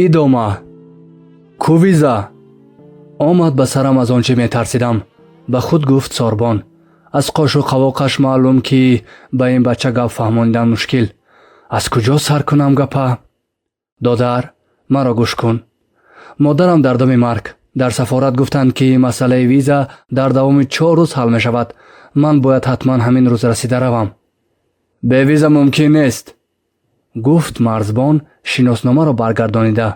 Идома. Ку виза? Омад ба сарам аз он чӣ метарсидам, ба худ гуфт Сорбон. Аз қошу қавоқаш маълум, ки ба ин бача гап фаҳмонидан мушкил. Аз куҷо сар кунам гапа? Додар, маро гӯш кун. Модарам дар дами марг. Дар сафорат гуфтанд, ки масъалаи виза дар давоми 4 рӯз ҳал мешавад. Ман бояд ҳатман ҳамин рӯз расида равам. Бе виза мумкин нест, гуфт марзбон, шиносномаро баргардонида.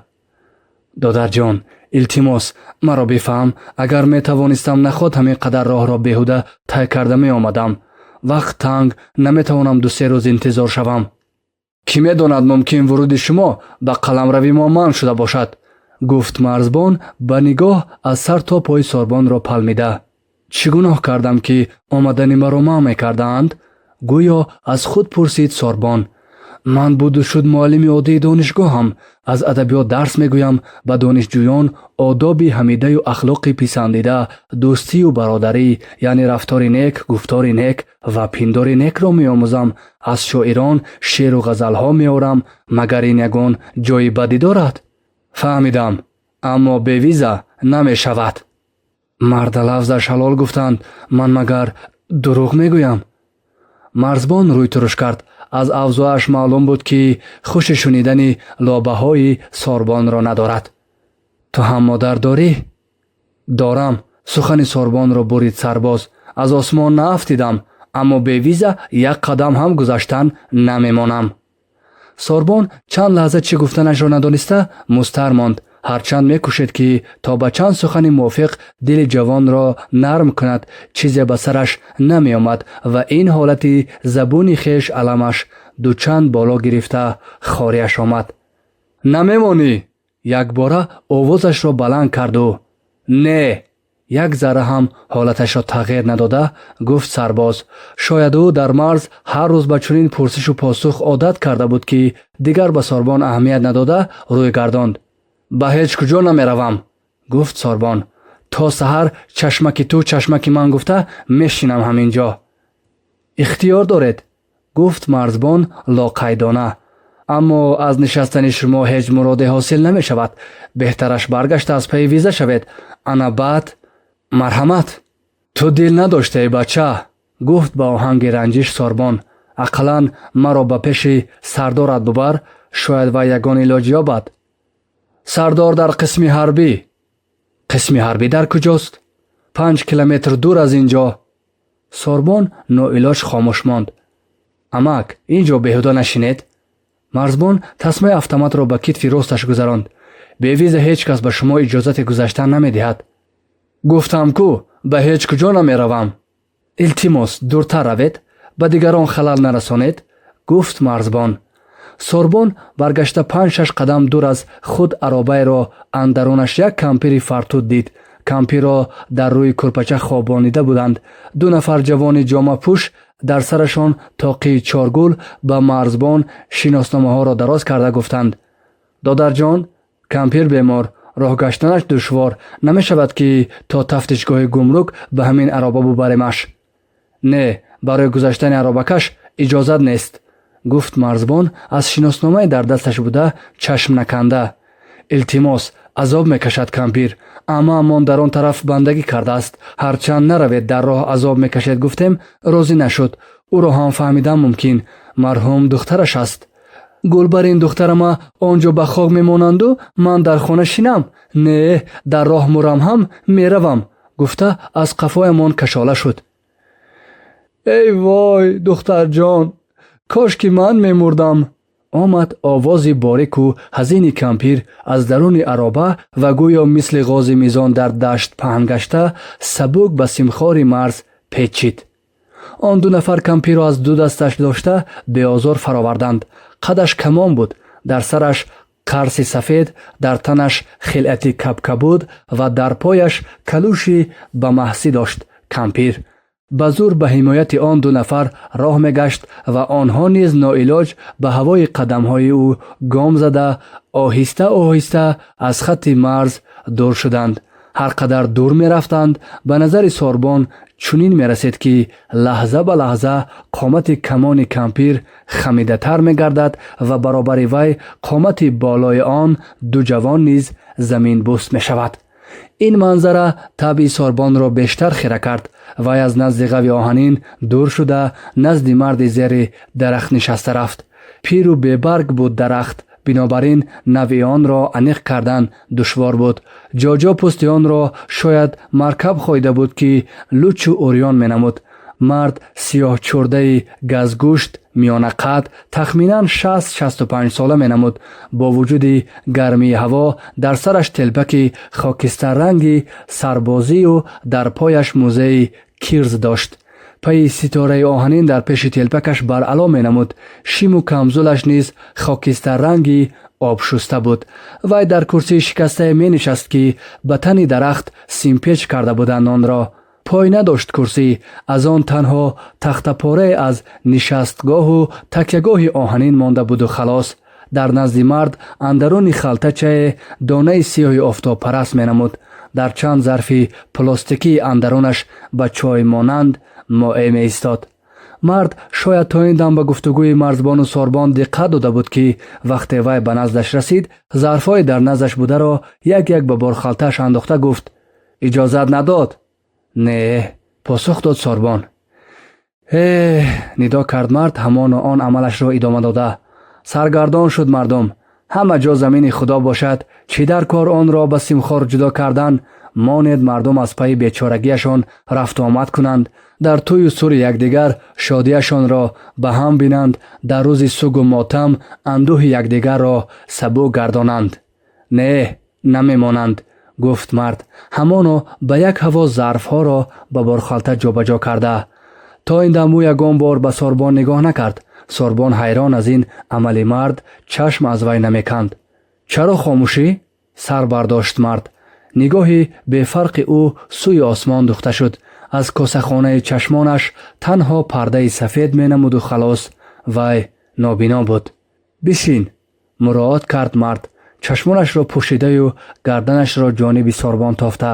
Додарҷон, илтимос, маро бифаҳм. Агар метавонистам, наход ҳамин қадар роҳро беҳуда тай карда меомадам? Вақт танг, наметавонам ду-се рӯз интизор шавам. Кӣ медонад, мумкин вуруди шумо ба қаламрави мо манъ шуда бошад, гуфт марзбон, ба нигоҳ аз сар то пои Сорбонро палмида. Чӣ гуноҳ кардам, ки омадани маро манъ мекардаанд? Гӯё аз худ пурсид Сорбон. Ман буду шуд муаллими оддии донишгоҳам. Аз адабиёт дарс мегӯям. Ба донишҷӯён одоби ҳамидаю ахлоқи писандида, дӯстию бародарӣ, яъне рафтори нек, гуфтори нек ва пиндори некро меомӯзам. Аз шоирон шеъру ғазалҳо меорам. Магар ин ягон ҷои бадӣ дорад? Фаҳмидам, аммо бе виза намешавад. Марда лафзаш ҳалол гуфтанд, ман магар дурӯғ мегӯям? Марзбон рӯй туруш кард. Аз авзоаш маълум буд, ки хуши шунидани лобаҳои Сорбонро надорад. Ту ҳам модар дорӣ? Дорам, сухани Сорбонро бурид сарбоз. Аз осмон наафтидам, аммо бе виза як қадам ҳам гузаштан намемонам. Сорбон чанд лаҳза чӣ гуфтанашро надониста музтар монд. Ҳарчанд мекӯшед, ки то ба чанд сухани мувофиқ дили ҷавонро нарм кунад, чизе ба сараш намеомад ва ин ҳолати забуни хеш аламаш дучанд боло гирифта хориаш омад. Намемонӣ? Якбора овозашро баланд карду. Не, як зарра ҳам ҳолаташро тағйир надода гуфт сарбоз. Шояд ӯ дар марз ҳар рӯз ба чунин пурсишу посух одат карда буд, ки дигар ба Сорбон аҳамият надода рӯй гардонд. Ба ҳеҷ куҷо намеравам, гуфт Сорбон. То саҳар чашмаки ту, чашмаки ман гуфта мешинам ҳамин ҷо. Ихтиёр доред, гуфт марзбон лоқайдона, аммо аз нишастани шумо ҳеҷ муроде ҳосил намешавад. Беҳтараш баргашта аз пайи виза шавед. Ана баъд марҳамат. Ту дил надоштаи, бача, гуфт ба оҳанги ранҷиш Сорбон. Ақаллан маро ба пеши сардорат бубар, шояд вай ягон илоҷ ёбад. Сардор дар қисми ҳарбӣ. Қисми ҳарбӣ дар куҷост? 5 километр дур аз ин ҷо. Сорбон ноилоҷ хомӯш монд. Амак, ин ҷо беҳуда нашинед. Марзбон тасмаи автоматро ба китфи росташ гузаронд. Бе виза ҳеҷ кас ба шумо иҷозати гузаштан намедиҳад. Гуфтам ку, ба ҳеҷ куҷо намеравам. Илтимос, дуртар равед, ба дигарон халал нарасонед, гуфт марзбон. Сорбон баргашта панҷ-шаш қадам дур аз худ аробаеро андарунаш як кампири фартуд дид. Кампирро дар рӯи курпача хобонида буданд. Ду нафар ҷавони ҷомапӯш, дар сарашон тоқии чоргул, ба марзбон шиносномаҳоро дароз карда гуфтанд: «Додарҷон, кампир бемор, роҳ гаштанаш душвор, намешавад, ки то тафтишгоҳи гумрук ба ҳамин ароба бубаремаш?» «Не, барои гузаштани аробакаш иҷозат нест», гуфт марзбон, аз шиносномаи дар дасташ буда чашм наканда. Илтимос, азоб мекашад кампир. Амаамон дар он тараф бандагӣ кардааст. Ҳарчанд наравед, дар роҳ азоб мекашед гуфтем, розӣ нашуд. Ӯро ҳам фаҳмидан мумкин, марҳум духтараш аст. Гулбарин духтарама он ҷо ба хок мемонанду ман дар хона шинам? Не, дар роҳ мурам ҳам меравам, гуфта аз қафоямон кашола шуд. Эй вой, духтарҷон, кош ки ман мемурдам, омад овози борику ҳазини кампир аз даруни ароба ва гӯё мисли ғози мизон дар дашт паҳн гашта, сабук ба симхори марз печид. Он ду нафар кампирро аз ду дасташ дошта беозор фароварданд. Қадаш камон буд, дар сараш қарси сафед, дар танаш хилъати кабкабуд ва дар пояш калуши ба маҳсӣ дошт. Кампир ба зур ба ҳимояти он ду нафар роҳ мегашт ва онҳо низ ноилоҷ ба ҳавои қадамҳои ӯ гом зада, оҳиста оҳиста аз хатти марз дур шуданд. Ҳар қадар дур мерафтанд, ба назари Сорбон Чунин мерасид, ки лаҳза ба лаҳза қомати камони кампир хамидатар мегардад ва баробари вай қомати болои он ду ҷавон низ заминбӯс мешавад. Ин манзара табъи сорбонро бештар хира кард. Вай аз назди ғави оҳанин дур шуда, назди марди зери дарахт нишаста рафт. Пиру бебарг буд дарахт, бинобар ин навъи онро аниқ кардан душвор буд. Ҷоҷо пӯсти онро шояд маркаб хоида буд, ки лучу урён менамуд. Мард сиёҳчурдаи газгӯшт, миёнақад, тахминан 60-65 сола менамуд. Бо вуҷуди гармии ҳаво дар сараш телпаки хокистарранги сарбозию дар пояш мӯзаи кирз дошт. Пайи ситораи оҳанин дар пеши телпакаш баръало менамуд. Шиму камзулаш низ хокистарранги обшуста буд. Вай дар курсии шикастае менишаст, ки ба тани дарахт симпеч карда буданд онро. Пой надошт курсӣ, аз он танҳо тахтапорае аз нишастгоҳу такягоҳи оҳанин монда буду халос. Дар назди мард андаруни халтачае донаи сиёҳи офтобпараст менамуд. Дар чанд зарфи плостикии андарунаш ба чоймонанд моеъ меистод. Мард шояд то ин дам ба гуфтугӯи марзбону сорбон диққат дода буд, ки вақте вай ба наздаш расид, зарфҳои дар наздаш бударо як як ба борхалтааш андохта гуфт: «Иҷозат надод?» «Не», посух дод сорбон. «Э», нидо кард мард, ҳамоно он амалашро идома дода. «Саргардон шуд мардум. Ҳама ҷо замини Худо бошад, чӣ дар кор онро ба симхор ҷудо кардан? Монед мардум аз пайи бечорагиашон рафтуомад кунанд, дар тӯю сури якдигар шодиашонро ба ҳам бинанд, дар рӯзи сугу мотам андӯҳи якдигарро сабук гардонанд. Не, намемонанд», гуфт мард, ҳамоно ба як ҳаво зарфҳоро ба борхалта ҷобаҷо карда. То ин дам ӯ ягон бор ба сорбон нигоҳ накард. Сорбон ҳайрон аз ин амали мард чашм аз вай намеканд. «Чаро хомӯшӣ?» сар бардошт мард. Нигоҳи бефарқи ӯ сӯи осмон духта шуд. Аз косахонаи чашмонаш танҳо пардаи сафед менамуду халос. Вай нобино буд. «Бишин», муроат кард мард, чашмонашро пӯшидаю гарданашро ҷониби сорбон тофта.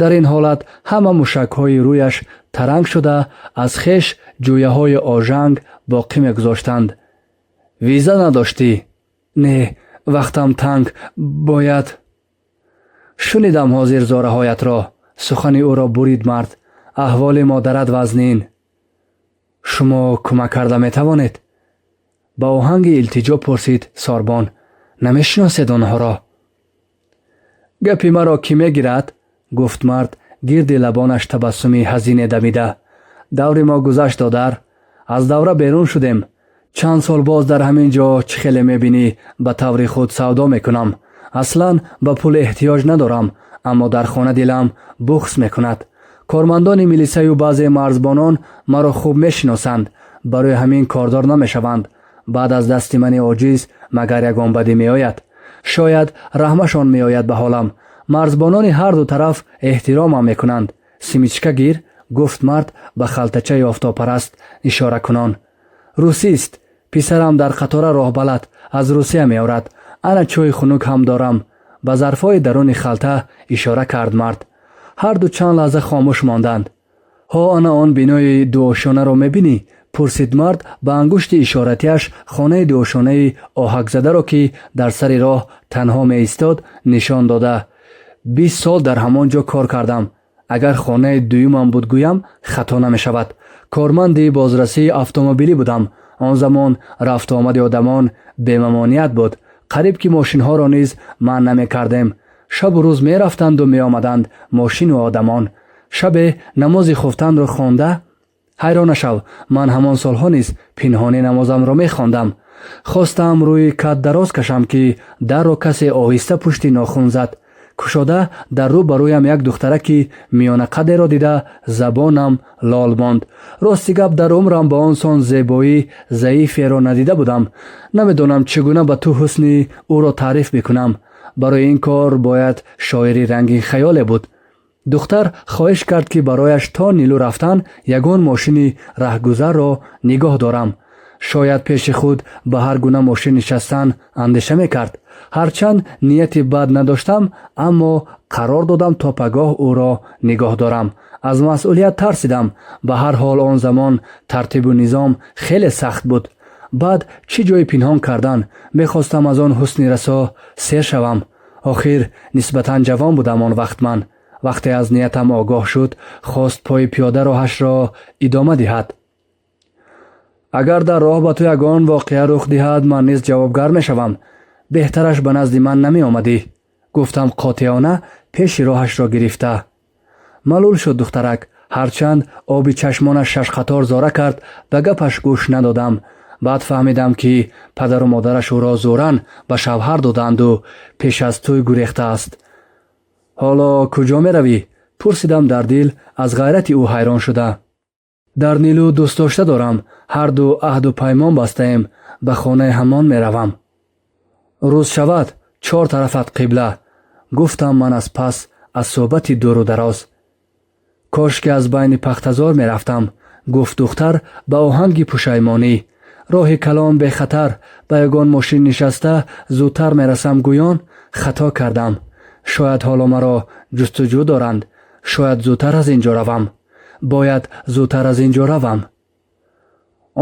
Дар ин ҳолат ҳама мушакҳои рӯяш таранг шуда, аз хеш ҷӯяҳои ожанг боқӣ мегузоштанд. «Виза надоштӣ?» «Не, вақтам танг, бояд...» «Шунидам ҳозир зораҳоятро», сухани ӯро бурид мард. «Аҳволи модарат вазнин. Шумо кӯмак карда метавонед?» ба оҳанги илтиҷо пурсид сорбон. «Намешиносед онҳоро?» «Гапи маро кӣ мегирад?» гуфт мард, гирди лабонаш табассуми ҳазине дамида. «Даври мо гузашт, додар, аз давра берун шудем. Чанд сол боз дар ҳамин ҷо, чӣ хеле мебинӣ, ба таври худ савдо мекунам. Аслан ба пул эҳтиёҷ надорам, аммо дар хона дилам бухс мекунад. Кормандони милисаю баъзе марзбонон маро хуб мешиносанд, барои ҳамин кордор намешаванд. Баъд аз дасти мани оҷиз магар ягон бадӣ меояд? Шояд раҳмашон меояд ба ҳолам. Марзбонони ҳарду тараф эҳтиромам мекунанд. Семечка гир», гуфт мард, ба халтачаи офтобпараст ишора кунон. «Русист. Писарам дар қатора роҳбалад, аз Русия меорад. Ана чойи хунук ҳам дорам», ба зарфҳои даруни халта ишора кард мард. Ҳарду чанд лаҳза хомӯш монданд. «Ҳо, ана он бинои дуошонаро мебинӣ?» пурсид мард, ба ангушти ишоратиаш хонаи дуошонаи оҳакзадаро, ки дар сари роҳ танҳо меистод, нишон дода. «20 сол дар ҳамон ҷо кор кардам. Агар хонаи дуюмам буд гӯям, хато намешавад. Корманди бозрасии автомобилӣ будам. Он замон рафтуомади одамон бемамоният буд. Қариб ки мошинҳоро низ манъ намекардем. Шабу рӯз мерафтанду меомаданд мошину одамон. Шабе намози хуфтанро хонда, ҳайрон нашав, ман ҳамон солҳо низ пинҳонӣ намозамро мехондам, хостам рӯи кат дароз кашам, ки дарро касе оҳиста пушти нохун зад. Кушода, дар рӯ ба рӯям як духтараки миёнақадеро дида, забонам лол монд. Рости гап, дар умрам ба он сон зебоӣ заиферо надида будам. Намедонам, чӣ гуна ба ту ҳусни ӯро таъриф бикунам. Барои ин кор бояд шоири рангинхаёле буд. Духтар хоҳиш кард, ки барояш то Нилу рафтан ягон мошини раҳгузарро нигоҳ дорам. Шояд пеши худ ба ҳар гуна мошин нишастан андеша мекард. Ҳарчанд нияти бад надоштам, аммо қарор додам то пагоҳ ӯро нигоҳ дорам. Аз масъулият тарсидам. Ба ҳар ҳол, он замон тартибу низом хеле сахт буд. Баъд чӣ ҷойи пинҳон кардан? Мехостам аз он ҳусни расо сер шавам. Охир нисбатан ҷавон будам он вақт ман. Вақте аз ниятам огоҳ шуд, хост пои пиёда роҳашро идома диҳад. Агар дар роҳ ба ту ягон воқеа рух диҳад, ман низ ҷавобгар мешавам. Беҳтараш ба назди ман намеомадӣ, гуфтам қотеона, пеши роҳашро гирифта. Малул шуд духтарак. Ҳарчанд оби чашмонаш шашқатор зора кард, ба гапаш гӯш надодам. Баъд фаҳмидам, ки падару модараш ӯро зӯран ба шавҳар додаанду пеш аз тӯй гурехтааст. Ҳоло куҷо меравӣ? Пурсидам дар дил аз ғайрати ӯ ҳайрон шуда. Дар Нилу дӯстдошта дорам, ҳарду аҳду паймон бастаем, ба хонаи ҳамон меравам. Рӯз шавад, чор тарафат қибла, гуфтам ман аз пас аз суҳбати дуру дароз. Кошки аз байни пахтазор мерафтам, гуфт духтар ба оҳанги пушаймонӣ. Роҳи калон бехатар, ба ягон мошин нишаста зудтар мерасам гӯён хато кардам. Шояд ҳоло маро ҷустуҷӯ доранд. Шояд зудтар аз ин ҷо равам. Бояд зудтар аз ин ҷо равам.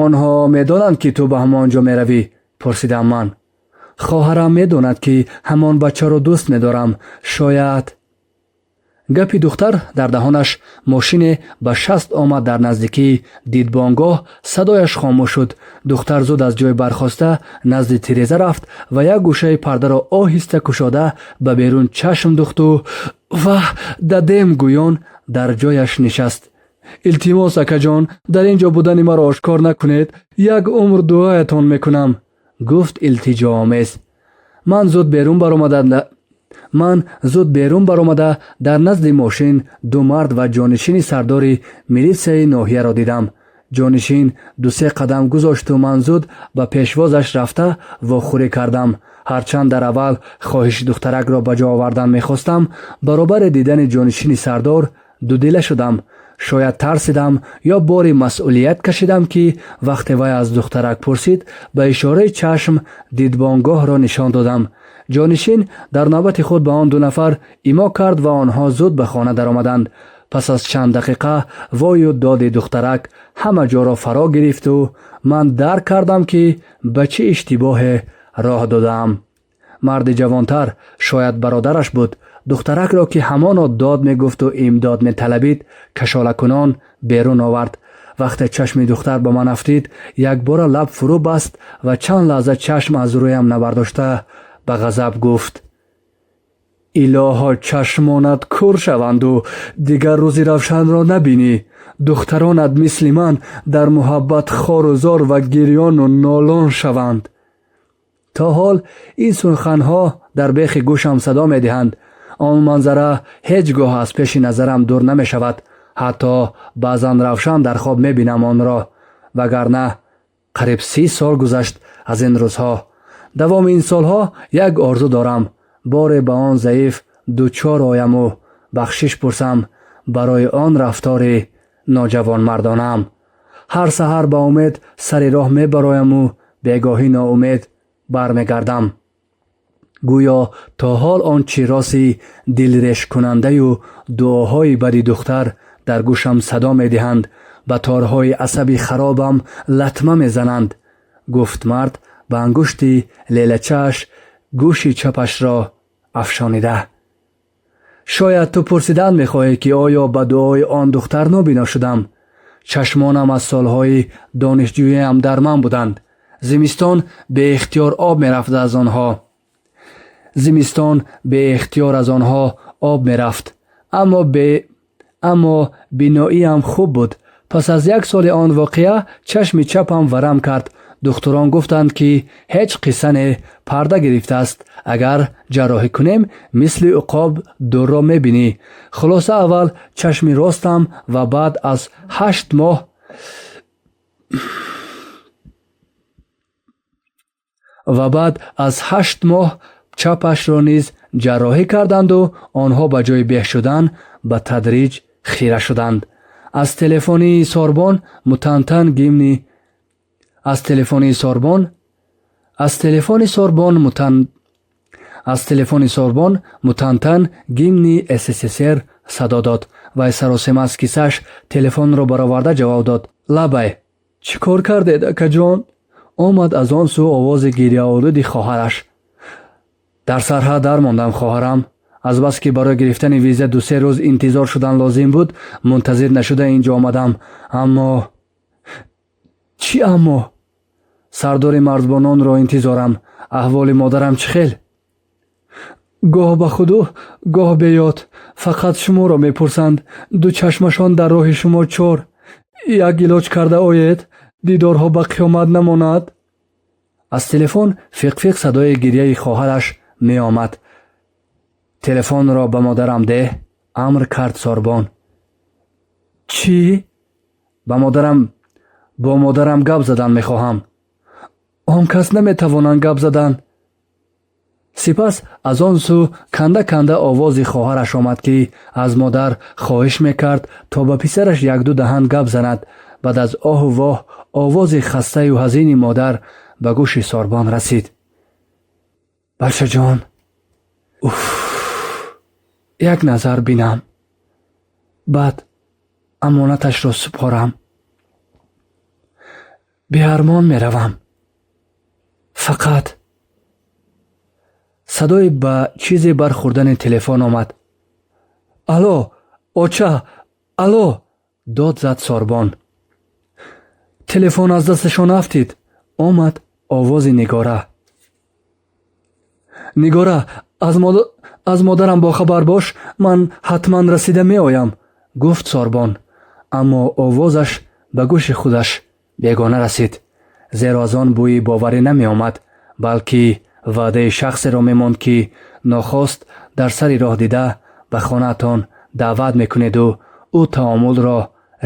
Онҳо медонанд, ки ту ба ҳамон ҷо меравӣ? Пурсидам ман. Хоҳарам медонад, ки ҳамон бачаро дӯст медорам. Шояд. Гапи духтар дар даҳонаш, мошине ба шаст омад дар наздикии дидбонгоҳ, садояш хомӯш шуд. Духтар зуд аз ҷой бархоста назди тиреза рафт ва як гӯшаи пардаро оҳиста кушода ба берун чашм духту ваҳ, дадем гӯён дар ҷояш нишаст. Илтимос, акаҷон, дар ин ҷо будани маро ошкор накунед, як умр дуоятон мекунам, гуфт илтиҷоомез. Ман зуд берун баромада дар назди мошин ду мард ва ҷонишини сардори милитсияи ноҳияро дидам. Ҷонишин дусе қадам гузошту ман зуд ба пешвозаш рафта вохӯрӣ кардам. Ҳарчанд дар аввал хоҳиши духтаракро ба ҷо овардан мехостам, баробари дидани ҷонишини сардор дудила шудам. Шояд тарсидам ё бори масъулият кашидам, ки вақте вай аз духтарак пурсид, ба ишораи чашм дидбонгоҳро нишон додам. Ҷонишин дар навбати худ ба он ду нафар имо кард ва онҳо зуд ба хона даромаданд. Пас аз чанд дақиқа вою доди духтарак ҳама ҷоро фаро гирифту ман дарк кардам, ки ба чӣ иштибоҳе роҳ додаам. Марди ҷавонтар, шояд бародараш буд, духтаракро, ки ҳамоно дод мегуфту имдод металабид, кашолакунон берун овард. Вақте чашми духтар ба ман афтид, якбора лаб фурӯ баст ва чанд лаҳза чашм аз рӯям набардошта ба ғазаб гуфт: «Илоҳо, чашмонат кур шаванду дигар рӯзи равшанро набинӣ. Духтаронат мисли ман дар муҳаббат хору зор ва гирёну нолон шаванд». То ҳол ин суханҳо дар бехи гӯшам садо медиҳанд. Он манзара ҳеҷ гоҳ аз пеши назарам дур намешавад. Ҳатто баъзан равшан дар хоб мебинам онро. Вагарна қариб 30 сол гузашт аз ин рӯзҳо. Давоми ин солҳо як орзу дорам: боре ба он заиф дучор ояму бахшиш пурсам барои он рафтори ноҷавонмардонаам. Ҳар саҳар ба умед сари роҳ мебарояму бегоҳӣ ноумед бармегардам. Гӯё то ҳол он чироси дилрешкунандаю дуоҳои бади духтар дар гӯшам садо медиҳанд, ба торҳои асаби харобам латма мезананд, гуфт мард, ба ангушти лелачааш гӯши чапашро афшонида. Шояд ту пурсидан мехоҳӣ, ки оё ба дуои он духтар нобино шудам. Чашмонам аз солҳои донишҷӯиам дар ман буданд. Зимистон беихтиёр об мерафт аз онҳо. Зимистон беихтиёр аз онҳо об мерафт, аммо биноиам хуб буд. Пас аз як соли он воқеа чашми чапам варам кард. Духтурон гуфтанд, ки ҳеҷ қисса не, парда гирифтааст, агар ҷарроҳӣ кунем, мисли уқоб дурро мебинӣ. Хулоса, аввал чашми ростам ва баъд аз 8 моҳ чапашро низ ҷарроҳӣ карданду онҳо ба ҷои беҳ шудан ба тадриҷ хира шуданд. Аз телефонии сорбон мутантан гимни аз телефони сорбон аз телефони сорбон мутан аз телефони сорбон мутантан гимни СССР садо дод. Вай саросема аз кисааш телефонро бароварда ҷавоб дод: «Лабай, чӣ кор кардед, акаҷон?» Омад аз он сӯ овози гирьяолуди хоҳараш. «Дар сарҳад дармондам, хоҳарам. Азбаски барои гирифтани виза 2-се рӯз интизор шудан лозим буд, мунтазир нашуда ин ҷо омадам. Аммо...» «Чӣ аммо?» «Сардори марзбононро интизорам. Аҳволи модарам чӣ хел?» «Гоҳ ба худу, гоҳ беёд. Фақат шуморо мепурсанд. Ду чашмашон дар роҳи шумо чор. Як илоҷ карда оед, дидорҳо ба қиёмат намонад». Аз телефон фиқфиқ садои гирьяи хоҳараш меомад. «Телефонро ба модарам деҳ», амр кард Сорбон. «Чӣ?» «Ба модарам, бо модарам гап задан мехоҳам». «Он кас наметавонанд гап задан». Сипас аз он сӯ канда канда овози хоҳараш омад, ки аз модар хоҳиш мекард, то ба писараш якду даҳан гап занад. Баъд аз оҳу воҳ овози хастаю ҳазини модар ба гӯши Сорбон расид: «Бачаҷон, уф, як назар бинам, баъд амонаташро супорам, беармон меравам. Фақат...» Садои ба чизе бархӯрдани телефон омад. «Алло, оча, алло!» дод зад Сорбон. «Телефон аз дасташон афтид», омад овози Нигора. «Нигора, аз модарам бохабар бош, ман ҳатман расида меоям», гуфт Сорбон, аммо овозаш ба гӯши худаш бегона расид, зеро аз он бӯи боварӣ намеомад, балки ваъдаи шахсеро мемонд, ки нохост дар сари роҳ дида, ба хонаатон даъват мекунеду ӯ таомулро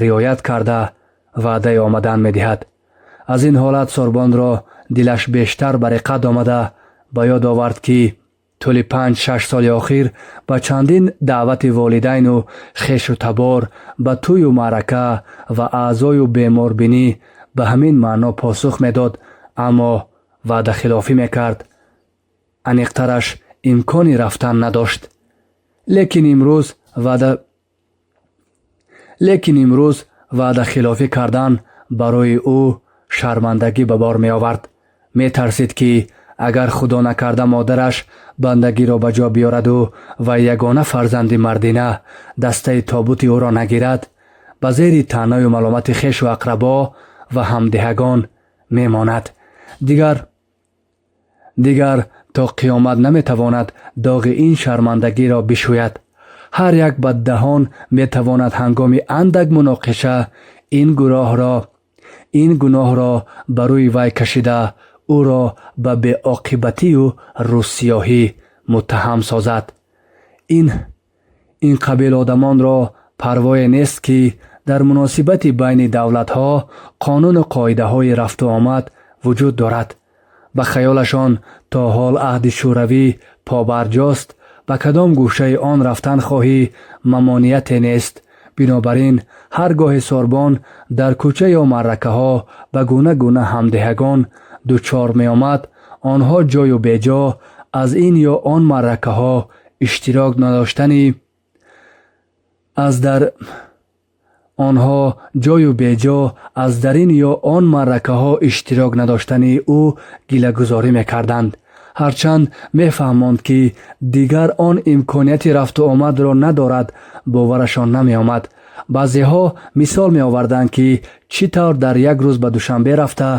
риоят карда ваъдаи омадан медиҳад. Аз ин ҳолат Сорбонро дилаш бештар ба реқат омада, ба ёд овард, ки тӯли 5-6 соли охир ба чандин даъвати волидайну хешу табор, ба тӯю маърака ва аъзою беморбинӣ ба ҳамин маъно посух медод, аммо ваъдахилофӣ мекард. Аниқтараш, имкони рафтан надошт. Лекин имрӯз ваъдахилофӣ кардан барои ӯ шармандагӣ ба бор меовард. Метарсид, ки агар худо накарда модараш бандагиро ба ҷо биёраду ва ягона фарзанди мардина дастаи тобути ӯро нагирад, ба зери таънаю маломати хешу ақрабо ва ҳамдиҳагон мемонад. Дигар то қиёмат наметавонад доғи ин шармандагиро бишӯяд. Ҳар як баддаҳон метавонад ҳангоми андак муноқиша ин гуноҳро ба рӯи вай кашида, ӯро ба беоқибатию рӯзсиёҳӣ муттаҳам созад. Ин қабил одамонро парвое нест, ки дар муносибати байни давлатҳо қонуну қоидаҳои рафтуомад вуҷуд дорад. Ба хаёлашон то ҳол аҳди Шӯравӣ побарҷост, ба кадом гӯшаи он рафтан хоҳӣ, мамонияте нест. Бинобар ин ҳар гоҳе Сорбон дар кӯча ё маъракаҳо ба гуна-гуна ҳамдиҳагон дучор меомад, онҳо ҷою беҷо аз ин ё он маъракаҳо иштирок надоштани аз дар онҳо ҷою беҷо аз дар ин ё он маъракаҳо иштирок надоштани ӯ гилагузорӣ мекарданд. Ҳарчанд мефаҳмонд, ки дигар он имконияти рафту омадро надорад, боварашон намеомад. Баъзеҳо мисол меоварданд, ки чӣ тавр дар як рӯз ба Душанбе рафта,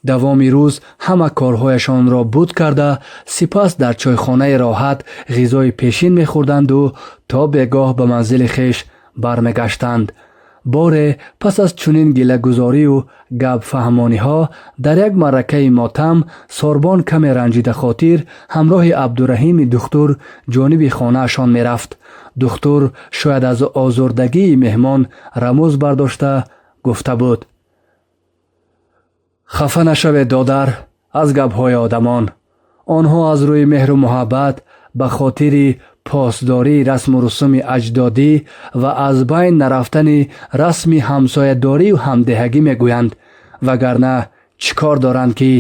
давоми рӯз ҳама корҳояшонро буд карда, сипас дар чойхонаи роҳат ғизои пешин мехӯрданду то бегоҳ ба манзили хеш бармегаштанд. Боре пас аз чунин гилагузорию гапфаҳмониҳо дар як маъракаи мотам Сорбон каме ранҷидахотир ҳамроҳи Абдураҳими духтур ҷониби хонаашон мерафт. Духтур шояд аз озурдагии меҳмон рамӯз бардошта гуфта буд: «Хафа нашавед, додар, аз гапҳои одамон. Онҳо аз рӯи меҳру муҳаббат, ба хотири посдории расму русуми аҷдодӣ ва аз байн нарафтани расми ҳамсоядорию ҳамдеҳагӣ мегӯянд, вагарна чӣ кор доранд, ки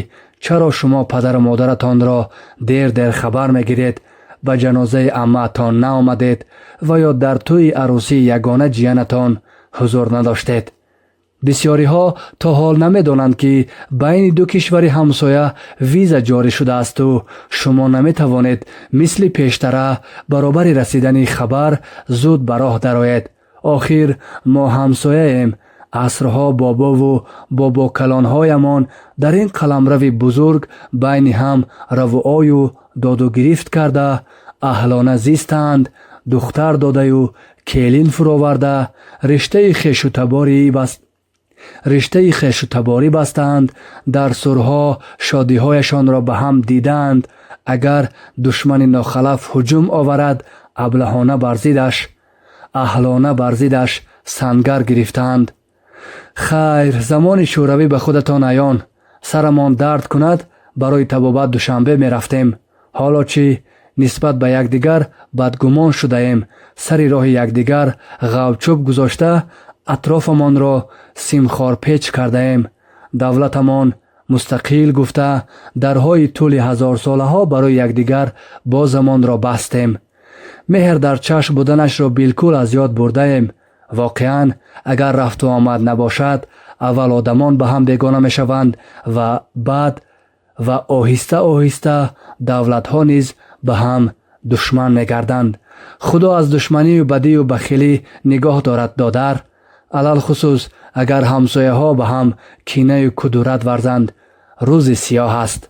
чаро шумо падару модаратонро дер дер хабар мегиред?» Ба ҷанозаи аммаатон наомадед ва ё дар тӯи арӯсии ягона ҷиянатон ҳузур надоштед. Бисёриҳо то ҳол намедонанд, ки байни ду кишвари ҳамсоя виза ҷорӣ шудаасту шумо наметавонед мисли пештара баробари расидани хабар зуд ба роҳ дароед. Охир мо ҳамсояем. Асрҳо бобову бобокалонҳоямон дар ин қаламрави бузург байни ҳам равуою доду гирифт карда, аҳлона зистанд, духтар додаю келин фуроварда, риштаи хешу таборӣ бастаанд, дар сурҳо шодиҳояшонро ба ҳам дидаанд. Агар душмани нохалаф ҳуҷум оварад, аблаҳона бар зиддаш, аҳлона бар зиддаш сангар гирифтаанд. Хайр, замони Шӯравӣ ба худатон аён, сарамон дард кунад, барои табобат Душанбе мерафтем. Ҳоло чӣ? Нисбат ба якдигар бадгумон шудаем, сари роҳи якдигар ғавчӯб гузошта, атрофамонро симхорпеч кардаем. Давлатамон мустақил гуфта, дарҳои тӯли ҳазорсолаҳо барои якдигар бозамонро бастем. Меҳр дар чашм буданашро билкул аз ёд бурдаем. Воқеан, агар рафту омад набошад, аввал одамон ба ҳам бегона мешаванд ва баъд ва оҳиста оҳиста давлатҳо низ ба ҳам душман мегарданд. Худо аз душманию бадию бахилӣ нигоҳ дорад, додар. Алалхусус агар ҳамсояҳо ба ҳам кинаю кудурат варзанд, рӯзи сиёҳ аст.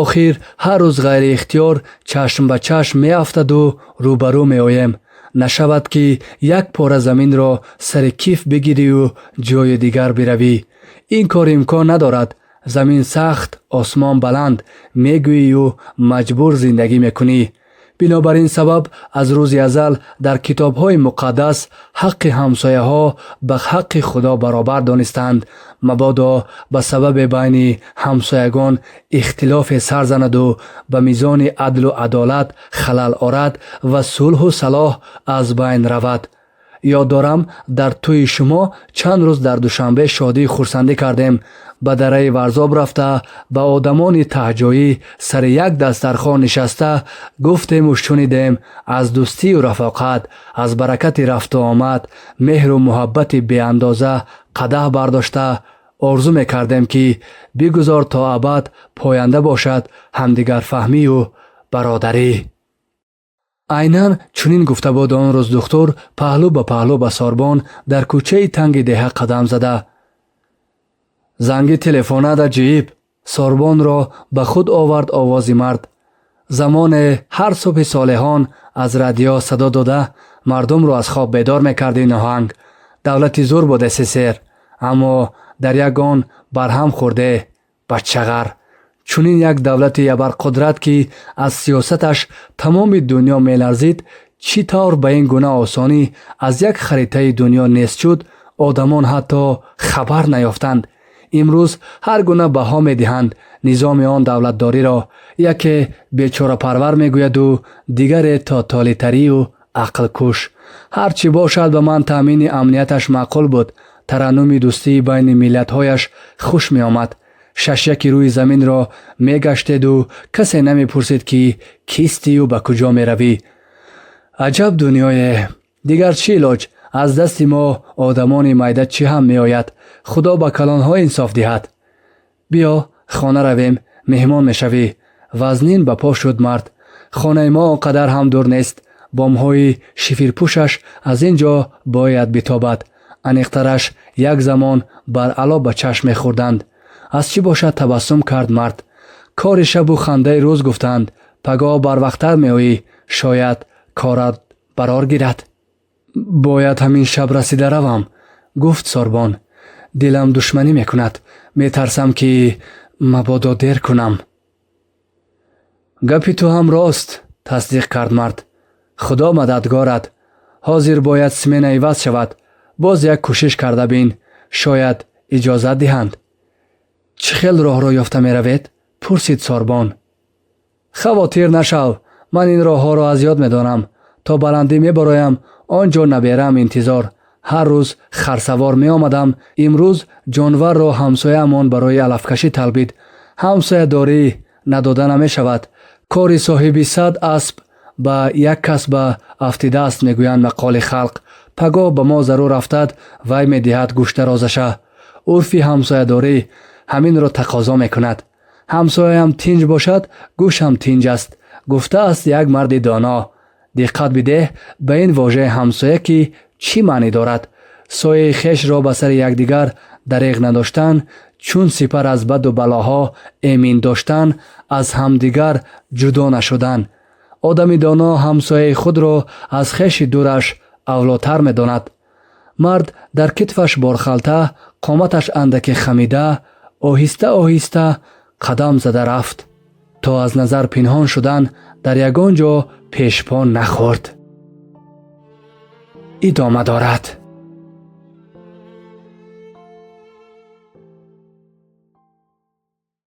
Охир ҳар рӯз ғайриихтиёр чашм ба чашм меафтаду рӯбарӯ меоем. Нашавад, ки як пора заминро сари киф бигирию ҷои дигар биравӣ. Ин кор имкон надорад. Замин сахт, осмон баланд мегӯию маҷбур зиндагӣ мекунӣ. Бинобар ин сабаб аз рӯзи азал дар китобҳои муқаддас ҳаққи ҳамсояҳо ба ҳаққи Худо баробар донистанд. Мабодо ба сабаби байни ҳамсоягон ихтилофе сар занаду ба мизони адлу адолат халал орад ва сулҳу салоҳ аз байн равад. Ёд дорам, дар тӯи шумо чанд рӯз дар Душанбе шодию хурсандӣ кардем. Ба дараи Варзоб рафта, ба одамони таҳҷоӣ сари як дастархон нишаста, гуфтему шунидем аз дӯстию рафоқат, аз баракати рафту омад, меҳру муҳаббати беандоза қадаҳ бардошта, орзу мекардем, ки бигузор то абад поянда бошад ҳамдигарфаҳмию бародарӣ. Айнан чунин гуфта буд он рӯз духтур, паҳлӯ ба паҳлӯ ба Сорбон дар кӯчаи танги деҳа қадам зада. Занги телефонад аҷиб Сорбонро ба худ овард овози мард. Замоне ҳар субҳи солеҳон аз радио садо дода, мардумро аз хоб бедор мекард ин оҳанг. Давлати зур буд СССР, аммо дар як он барҳам хӯрде, бачағар. Чунин як давлати абарқудрат, ки аз сиёсаташ тамоми дунё меларзид, чӣ тавр ба ин гуна осонӣ аз як харитаи дунё нест шуд, одамон ҳатто хабар наёфтанд. Имрӯз ҳар гуна баҳо медиҳанд низоми он давлатдориро. Яке бечорапарвар мегӯяду дигаре тоталитарию ақлкуш. Ҳар чӣ бошад, ба ман таъмини амнияташ маъқул буд, тараннуми дӯстии байни миллатҳояш хуш меомад. Шашяки рӯи заминро мегаштеду касе намепурсид, ки кистию ба куҷо меравӣ. Аҷаб дунёе! Дигар чӣ илоҷ? Аз дасти мо одамони майда чӣ ҳам меояд? Худо ба калонҳо инсоф диҳад. Биё, хона равем, меҳмон мешавӣ. Вазнин ба по шуд мард. Хонаи мо он қадар ҳам дур нест. Бомҳои шифирпӯшаш аз ин ҷо бояд битобад. Аниқтараш, як замон баръало ба чашм мехӯрданд. Аз чӣ бошад, табассум кард мард. Кори шабу хандаи рӯз гуфтанд. Пагоҳ барвақттар меоӣ, шояд корат барор гирад. Бояд ҳамин шаб расида равам, гуфт Сорбон. Дилам душманӣ мекунад, метарсам, ки мабодо дер кунам. Гапи ту ҳам рост, тасдиқ кард мард. Худо мададгорат. Ҳозир бояд смена иваз шавад. Боз як кӯшиш карда бин, шояд иҷозат диҳанд. Чӣ хел роҳро ёфта меравед? Пурсид Сорбон. Хавотир нашав, ман ин роҳҳоро аз ёд медонам. То баландӣ мебароям, он ҷо наберам интизор. Ҳар рӯз харсавор меомадам. Имрӯз ҷонварро ҳамсояамон барои алафкашӣ талбид. Ҳамсоядорӣ надода намешавад. Кори соҳиби 100 асп. Ба як кас ба афтидааст, мегӯянд мақоли халқ. Пагоҳ ба мо зарур афтад, вай медиҳад гӯштарозаша. Урфи ҳамсоядорӣ ҳаминро тақозо мекунад. Ҳамсояам тинҷ бошад, гӯшам тинҷ аст, гуфтааст як марди доно. Диққат бидеҳ ба ин вожаи ҳамсоя, ки чӣ маънӣ дорад. Сояи хешро ба сари якдигар дареғ надоштан, чун сипар аз баду балоҳо эмин доштан, аз ҳамдигар ҷудо нашудан. Одами доно ҳамсояи худро аз хеши дураш авлотар медонад. Мард дар китфаш борхалта, қоматаш андаке хамида, оҳиста оҳиста қадам зада рафт, то аз назар пинҳон шудан дар ягон ҷо пешпо нахӯрд. Идома дорад.